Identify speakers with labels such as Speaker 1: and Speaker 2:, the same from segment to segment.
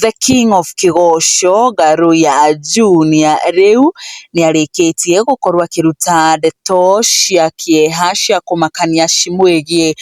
Speaker 1: The King of Kĩgoco Ngaruiya Junior rĩu nĩarĩkĩtie gũkorwo akĩruta ndeto cia kĩeha cia kũmakania cimwĩgiĩ,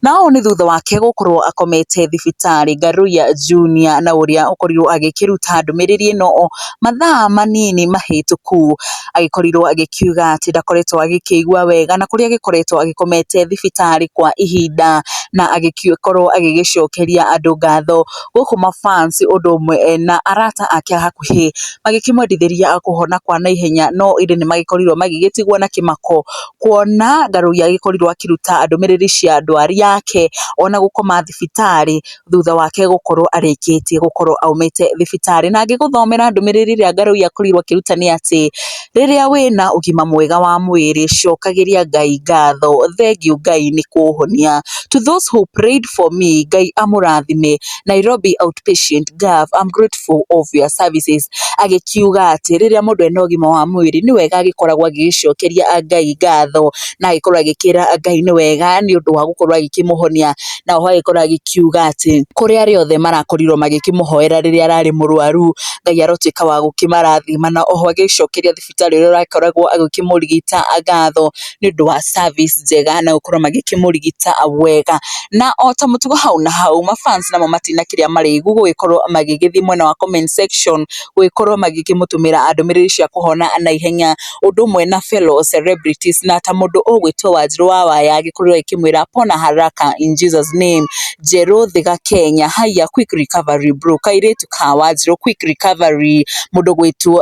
Speaker 1: na ũũ nĩ thutha wake gũkorwo akomete thibitarĩ. Ngaruiya Junior na ũrĩa ũkorirwo agĩkĩruta ndũmĩrĩri ĩno mathaa manini mahĩtũku, agĩkorirwo agĩkiuga atĩ ndakoretwo agĩkĩigua wega na kũrĩa agĩkoretwo agĩkomete thibitarĩ kwa ihinda, na agĩkorwo agĩgĩcokeria andũ ngatho gũkũ mafans ũndũ ũmwe na arata ake a hakuhĩ magĩkĩmwendithĩria kũhona kwa naihenya, no ĩndĩ nĩ magĩkorirwo magĩgĩtigwo na kĩmako kuona Ngaruiya agĩkorirwo akĩruta ndũmĩrĩri cia ndwari yake ona gũkoma thibitarĩ thutha wake gũkorwo arĩkĩtie gũkorwo aumĩte thibitarĩ. Na ngĩgũthomera ndũmĩrĩri ĩrĩa Ngaruiya akorirwo akĩruta nĩ atĩ rĩrĩa wĩna ũgima mwega wa mwĩrĩ cokagĩria Ngai ngatho, thengiũ Ngai nĩ kũhonia. To those who prayed for me, Ngai amũrathime. Nairobi Outpatient Gov, I'm grateful of your services. Agĩkiuga atĩ rĩrĩa mũndũ ena ũgima wa mwĩrĩ nĩ wega agĩkoragwo agĩgĩcokeria Ngai ngatho na agĩkorwo agĩkĩra Ngai nĩ wega nĩ ũndũ wa gũkorwo agĩkĩmũhonia, na oho agĩkorwo agĩkiuga atĩ kũrĩ arĩa othe marakorirwo magĩkĩmũhoera rĩrĩa ararĩ mũrwaru, Ngai arotuĩka wa gũkĩmarathima, na oho agĩcokeria thibitarĩ ũrĩa ũrakoragwo agĩkĩmũrigita ngatho nĩ ũndũ wa service njega na gũkorwo magĩkĩmũrigita wega. Na o ta mũtugo hau na hau mafans namo matina kĩrĩa marĩgu gũgĩkorwo magĩgĩthiĩ mwena wa comment section gũgĩkorwo magĩkĩmũtũmĩra ndũmĩrĩri cia kũhona naihenya, ũndũ ũmwe na fellow celebrities, na ta mũndũ ũgwĩtwo Wanjirũ wa Waya agĩkorirwo agĩkĩmwĩra pona haraka in Jesus name. Njerũ Thiga Kenya, haiya quick recovery bro, kairĩtu ka Wanjirũ quick recovery. Mũndũ ũgwĩtwo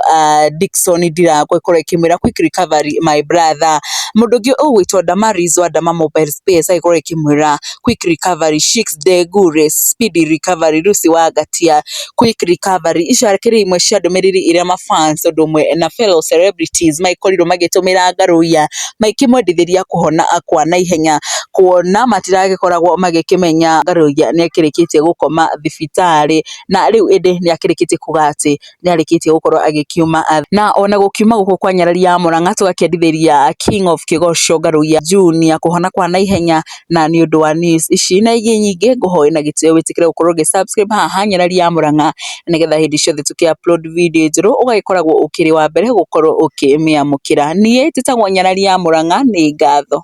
Speaker 1: Dickson Ndirango agĩkorwo akĩmwĩra quick recovery my brother. Mũndũ ũngĩ ũgwĩtwo Damaris wa Dama Mobile Space agĩkorwo akĩmwĩra quick recovery. Shix Ndengure speedy recovery. Lucy Wangatia quick recovery. Icio akĩrĩ imwe cia ndũmĩrĩri iria mafans ũndũ ũmwe na fellow celebrities magĩkorirwo magĩtũmĩra Ngaruiya magĩkĩmwendithĩria kũhona kwa naihenya, kuona matiragĩkoragwo magĩkĩmenya Ngaruiya nĩ akĩrĩkĩtie gũkoma thibitarĩ, na rĩu ĩndĩ nĩ akĩrĩkĩtie kuga atĩ nĩ arĩkĩtie gũkorwo agĩkiuma. Na ona gũkiuma gũkũ kwa nyarari ya Murang'a tũgakĩendithĩria King of Kĩgoco Ngaruiya Junior kũhona kwa naihenya, na nĩ ũndũ wa news ici na ingĩ nyingĩ ngũhoe na gĩtĩo wĩtĩkĩre gũkorwo ũgĩ subscribe haha nyarari ya Murang'a nĩgetha hĩndĩ ciothe tũkĩ upload video njerũ ũgagĩkoragwo ũkĩrĩ wa mbere gũkorwo ũkĩmĩamũkĩra. Niĩ njĩtagwo Nyarari ya Murang'a, nĩ ngatho.